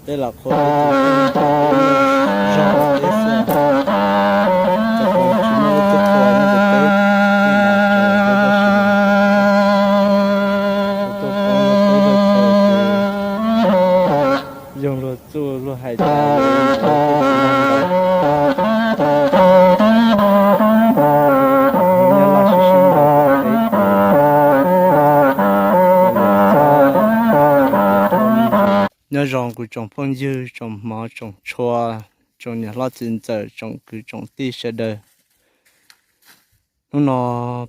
Peb lam qhuas peb tus zog teb xwb, tsis muaj leej twg qhuas nyob pem teb, peb lam tseem peb tab sis kuv tuaj poob rau peb lub tsev ces yoog luag txuj luag hais cas los peb tsis mloog ntawd. Nyob laj sib sib nraus pem teb ces nyob zoo kuv tsoom phooj ywg, tsoom hmov tsoom tshua, tsoom niam hlob txiv ntxawm, tsoom kwv tsoom tij sawv daws. Hnub no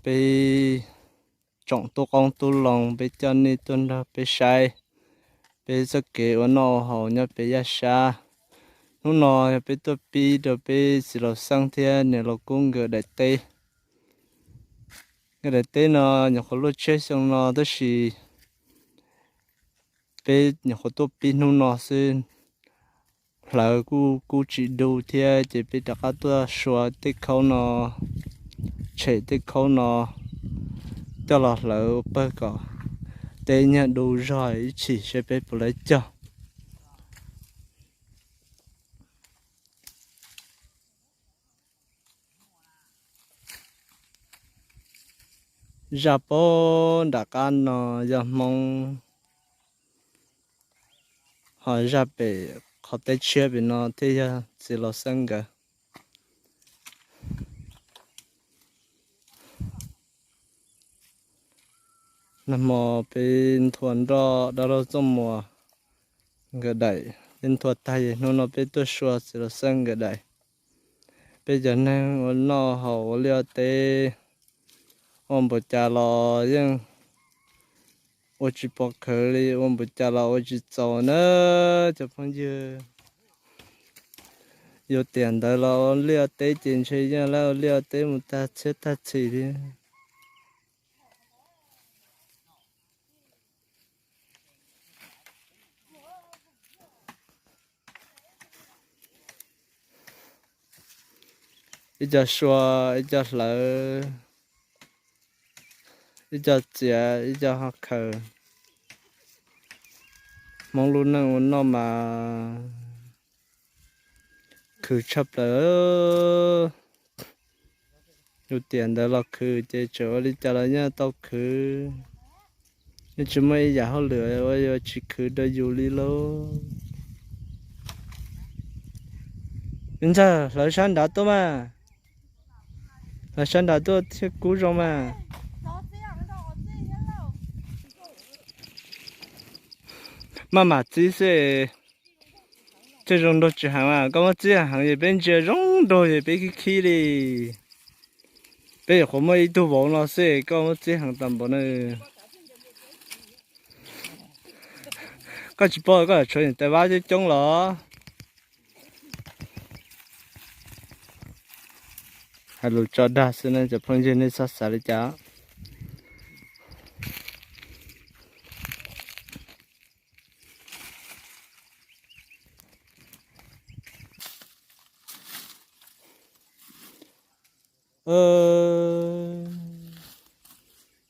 peb tsoom tub qoob tub loo, peb coj nej tuaj nrog peb saib peb txoj kev ua noj ua haus nyob pem Yaj Sab. Hnub no yog peb tuaj pib rau peb txiv Laus Xeeb thiab niam Laus Kub nkawd daim teb. Nkawd daim teb no nyuam qhuav luaj tshiab xyoo no tab sis peb nyuam qhuav tuaj pib hnub no xwb. Hlawv kuj kub tsis du thiab ces peb rov qab tuaj sua tej khaub no, tshem tej khaub no coj los hlawv ua pawg kom teb nyiag du zog ib chim seb peb puas lawv cog. Zaj puag nram qab no yog Hmoob, ho zaj pem qhov teb tshiab pem no thiaj yog txiv Laus Xeeb nkawd. Nag hmo peb nthua nroj dab laug Txooj Muas nkawd daim, peb nthua tag es hnub no peb tuaj sua txiv Laus Xeeb nkawd daim. Peb cov neeg ua noj haus ua liaj ua teb, ua npaum cas los yeej ua tsis pom khawv li, ua npaum cas los ua tsis txaus na cov phooj ywg. Yus tiam ntawd los ua liaj ua teb ces ntshe yeej lawv ua liaj ua teb mus tag txhiab tag txhis li. Ib co sua, ib co hlawv, ib co txiav, ib co ho khaws. Hmoob lub neej ua noj mas khwv tshaj plaws. Yus tiam ntawd los khwv ces tseem ua li cas los yeej tau khwv. Yeej tsis muaj ib yam hauj lwm uas yuav tsis khwv rau yus li lauj. Ntxawg, hlawv sab nrad tuaj mas. Hlawv sab nrad tuaj thiaj kub zoo mas. Maj mam txib xwb. Tej zoo nraug tsis heev mas koj muab txib heev es peb ntsia zoo nraug es peb khib khib li. Peb yuav qhuav muaj ib tug vauv no xwb koj muab txib heev tas npaum na. Koj tsis paub koj tshuav niam tais vab coob coob los? Hais lus tso dag xwb na cov phooj ywg, nej txhob xav li cas.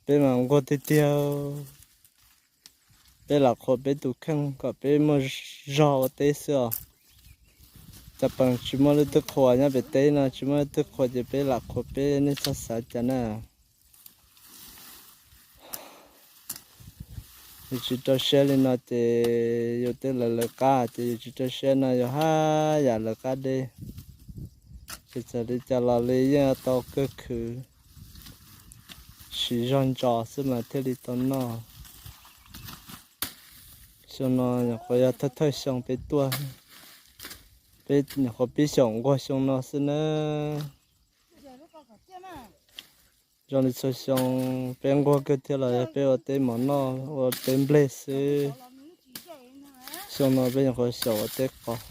Peb mas nquag tiag tiag. Peb lam qhuas peb tus kheej kom peb muaj zog ua teb xwb os. Cas peem tsis muaj leej twg qhuas nyob pem teb no, tsis muaj leej twg qhuas ces peb lam qhuas peb, nej txhob xav cas na. Yus tsis rau siab li no ces yus tej lawv lawv qab ces yus tsis rau siab no yus haj yam lawv qab deb. Tsis txawm li cas los li yeej tau kawg khwv, siv zog ntsos xwb mas thiaj li tau noj. Xyoo no nyuam qhuav yog thawj thawj xyoo peb tuaj, peb nyuam qhuav pib xyaum nquag xyoo no xwb na. Zoo li txhua xyoo peb nquag kawg thiab los yog peb ua teb mov noj ua teb nplej xwb. Xyoo no peb nyuam qhuav xyaum ua teb qos.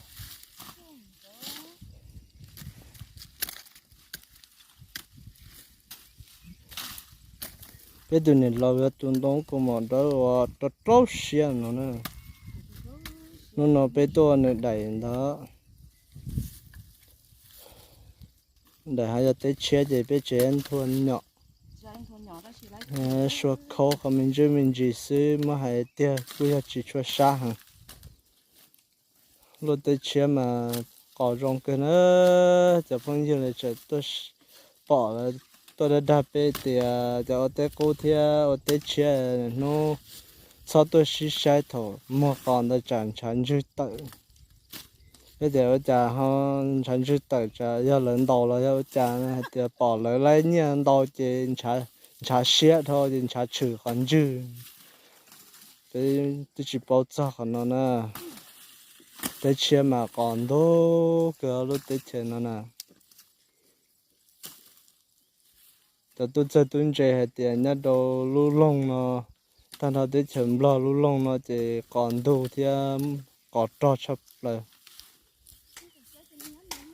Peb tus niam laus yuav tus ntoo kaus mom dawb uas rau rau siab no na. Hnub no peb tuaj ua nws daim ntawd. Ntawm hav yog teb tshiab ces peb tsev nthua nyom, sua khaub qhov me ntsis me ntsis xwb, muab hais tiag kuj yog tsis tshua sab heev. Luaj teb tshiab mas qos zoo kawg na. Cov phooj ywg lawv tseem tuaj pom lawv tuaj dag dag peb tias cov ua teb qub thiab ua teb tshiab hnub txhob tuaj sib saib thaum muag qos ntawd tsam ntshav ntswg tawm. Peb tias ua cas ho ntshav ntswg tawm, tsam yog lawv ntaus los yog ua cas, hais tias pom lawv laib nyiaj ntau ces ntshav siab dhau ces ntshav tshwm qos ntswg. Peb twb tsis paub txog qhov no na. Teb tshiab mas qos ntug kawg lub teb chaws no na. Cov tub txawg tub ntse hais tias nyob rau lub loog no, tag nrho teb chaws Nplog lub loog no ces qos ntug thiab qos rog tshaj plaws.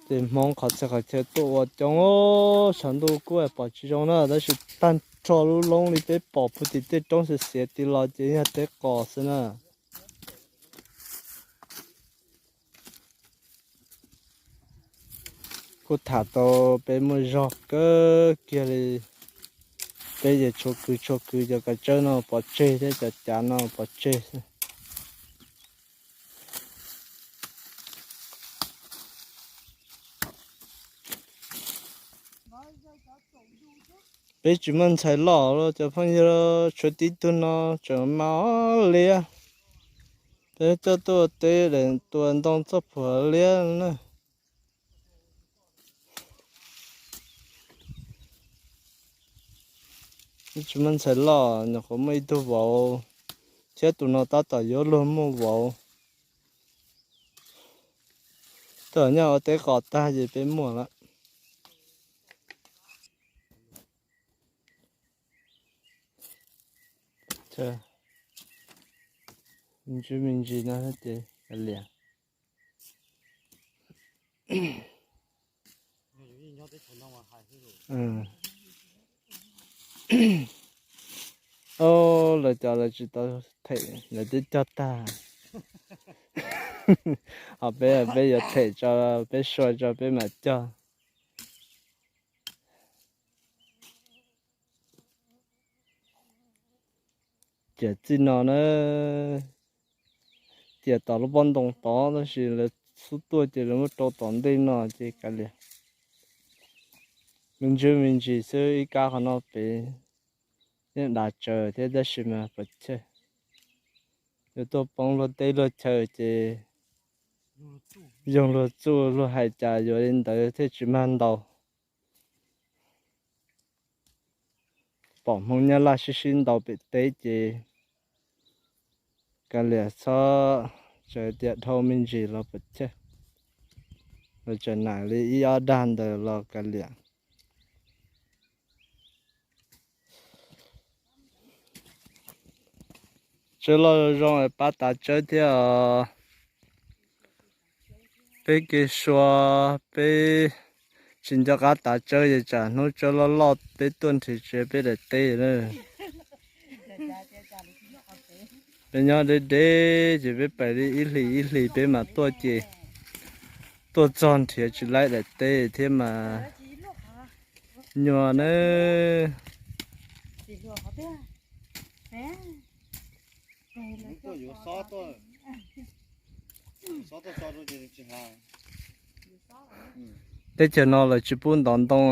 Ces Hmoob qhov txhia qhov chaw tuaj ua coob, tshav ntuj kuj pom tsis zoo na, tab sis tag nrho lub loob li peb pom puag tim tej roob xiav xiav tid los ces yog teb qos xwb na. Kuj tham tau peb muaj zog kawg kiag li. Peb ces tshuav kwv tshuav kwv cov kav tsawb no pov tseg thiab cov cav no pov tseg xwb. Peb tsis muaj ntxhais loj los cov phooj ywg, tshuav tib tug no tseem mas liab. Peb coj tuaj teb daim tua ntoo txoj phuam liab na. Tsis muaj ntxhais loj, nyuam qhuav muaj ib tug vauv, thiab tus no tab tom yuav luag muaj vauv. Twb nyob ua teb qos tag ces peb muaj lawm. Ntsis me ntsis no ces liam. Lawv cov lawv tsis tau them, lawv twb cog tag. Ho peb, peb yuav them tso, peb sua tso peb mam cog. Ces txij no na, ces tom lub pob ntoo tod tab sis lawv xub tuaj ces lawv muab rau tom ntej no ces kav liam. Me ntsis me ntsis xwb, ib kab qhov no pem yeej dav tsawv thiab tab sis mas pov chawj. Yuav tuaj poob luag teb luag chaw ces yoog luag txuj luag hais cas yuav li ntawd thiaj tsis mag ntaus. Pom Hmoob Nyab Laj sib sib ntaus pem teb ces kav liam txhob txawm tias dhau me ntsis los pov chawj. Los tseem nam li ib ob dag ntawd los kav liam. Tsawb loj zoo es pab tav tsawb thiab os. Peb kev sua, peb tsis nco qab tav tsawb ces tsam hnub tsawb loj loj peb tuaj nrhiav tsev peb daim teb na. Peb nyob deb deb ces peb pais li ib hlis ib hlis peb mam tuaj ces tuaj txog nrhiav tsis laib daim teb thiab mas nyuaj nawb. Teb chaws no lawv tsis pub ntov ntoo,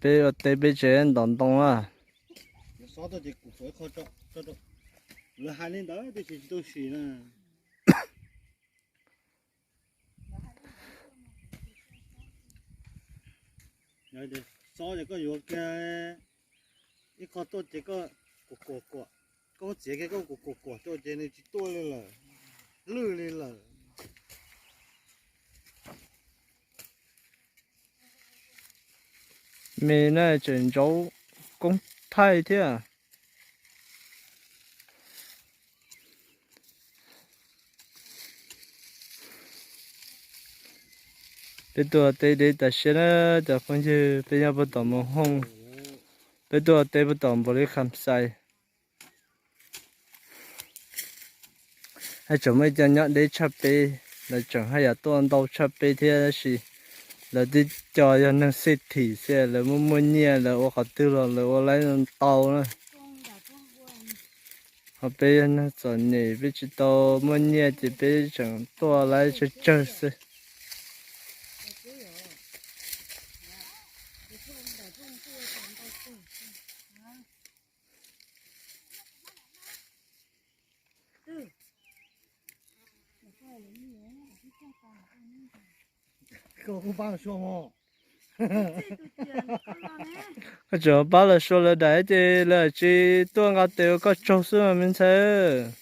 peb ua teb peb tseem ntov ntoo na. Xob ces koj yuav kiag ib qho tuaj ces koj kuam kuam kuam, koj muab txiav kiag koj kuam kuam kuam rau ces nws tsis tuaj li lawm, lwj li lawm. Me na tseem ntsauv koob thaij thiab. Peb tuaj teb deb tas siab na cov phooj ywg, peb nyob puag tom Moo Hooj, peb tuaj teb puag tom Npaus Lis Kham Xais. Haj tseem muaj ib co nyob deb tshaj peb, lawv tseem haj yam tuaj ntau tshaj peb thiab tab sis Lawv tib co yog neeg xej thim xwb, lawv muaj muaj nyiaj lawv ua qhov twg los lawv ua laib tau na. Ho peb yog neeg txom nyem peb tsis tau muaj nyiaj ces peb tseem tuaj laib tsawg tsawg xwb. Koj tseem pab lawv suav lawv daim ces lawv tsis tuaj nqa tes ua koj tsaug xwb mas me ntxhais.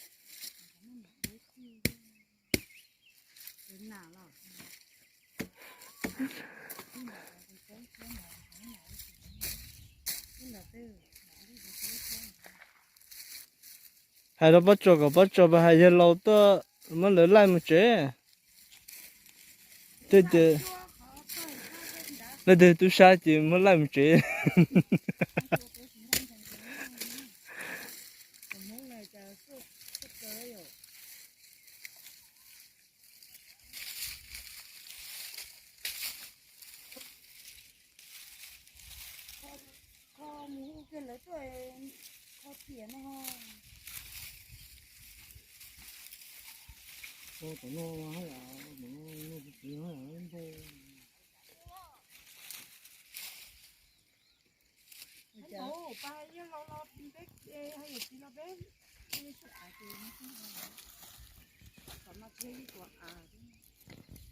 Hais rau Pob Tsuas kom Pob Tsuas mas hais yawg laus tuaj muab lawv laij mus tsev. Twb tias leej twg tub sab ces muab laij mus tsev.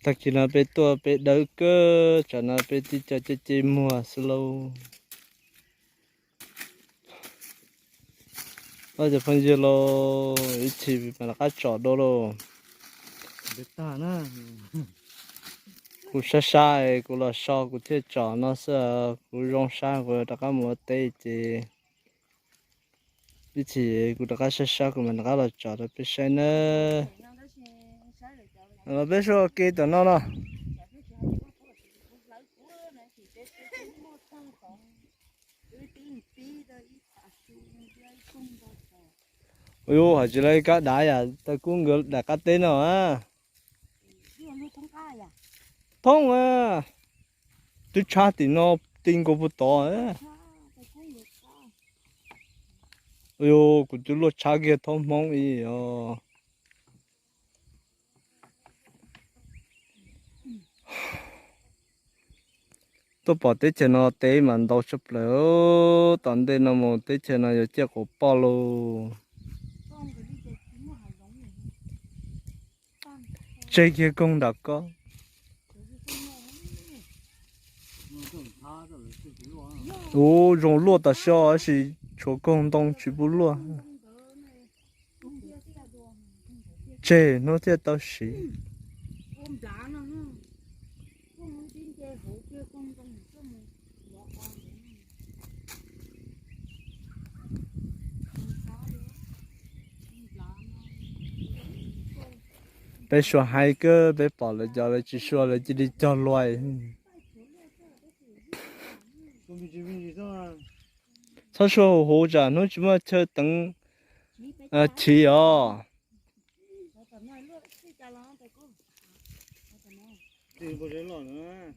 Tag kis no peb tuaj peb dawb kawg, tsam no peb tib co ceg ceg muag xwb lauj. Cov phooj ywg lauj, ib chim mam rov qab tsom dua lauj. Kuv sab sab es kuv los so kuv thiaj tsom no xwb, kuv zoo sab kuv rov qab mus ua teb ces ib chim kuv rov qab sab sab kuv mam rov qab los tsom rau peb saib nawb. Los peb soj ke tom no no. Ua yuav hais tsis lawv kab dav yam tau kub nkawd daim qab teb no a. Thoob a, twb tshab tim no ti nkaus puag tod. Ua yuav kuv twb luaj tshab kiag thoob hmoob ib os. Tuaj pom teb chaws no teb mas ntau tshaj plaws, tom ntej no mus teb chaws no yuav ciaj quas poj lauj. Tseg kiag koog nram koj. Ub, zoo luaj tas sio tab sis tshuav koog ntoo tsis pub luaj. Tseg hnub thiaj tau siv. Peb suav hais kawg, peb pom lawv cov lawv tsis suav lawv cia li cog luais. Txhob suav huv huv tsam hnub tsis muaj chaw teev chiv os.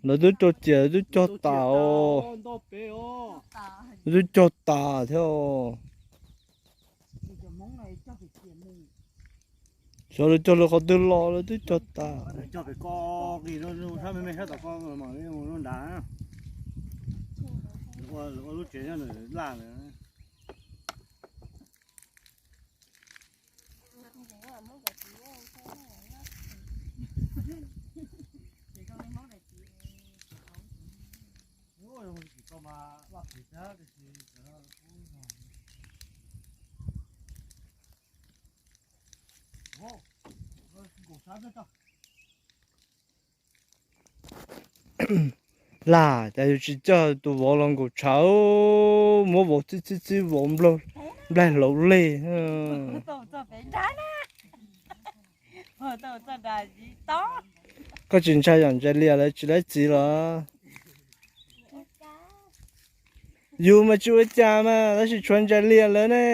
Lawv twb rau ciam lawv twb cog tas os. Lawv twb cog tas thiab os. Xyov lawv cog lawv qhov twg los lawv twb cog tas. Lam cas yus tsis coj tus vauv los nkaum tshav, muab vauv txib txib txib vauv nplaig hlauv leg. Koj tsis ntshai yom, ntshai lias lawv tsis laib txiv los? Yus mas tsis ua cas mas tab sis tshuav ntshai lias lawv ne.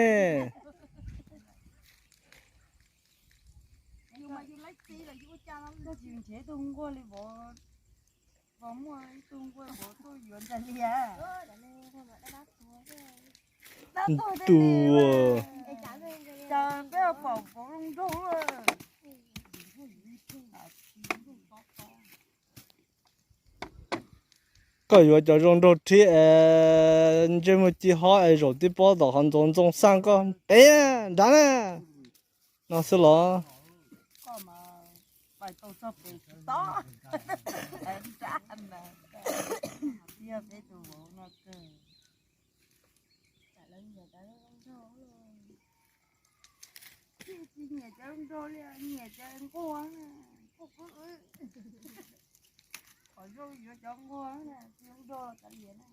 Puas muaj ib tug nquag npaum tuaj yuav Ntxhais Lias? Ntuj, cas peb pom npaum zoo nraug. Koj yuav cov zoo nraug thiab es ntsej muag ci hob es zaum tib pob tom qhov ntxoov ntxoo xaj koj pem nrad na no xwb los? Tsis nyiam cov nraug li, nyiam cov nquag. Qhov zoo yuav cov nquag, cov nraug los kav liam na.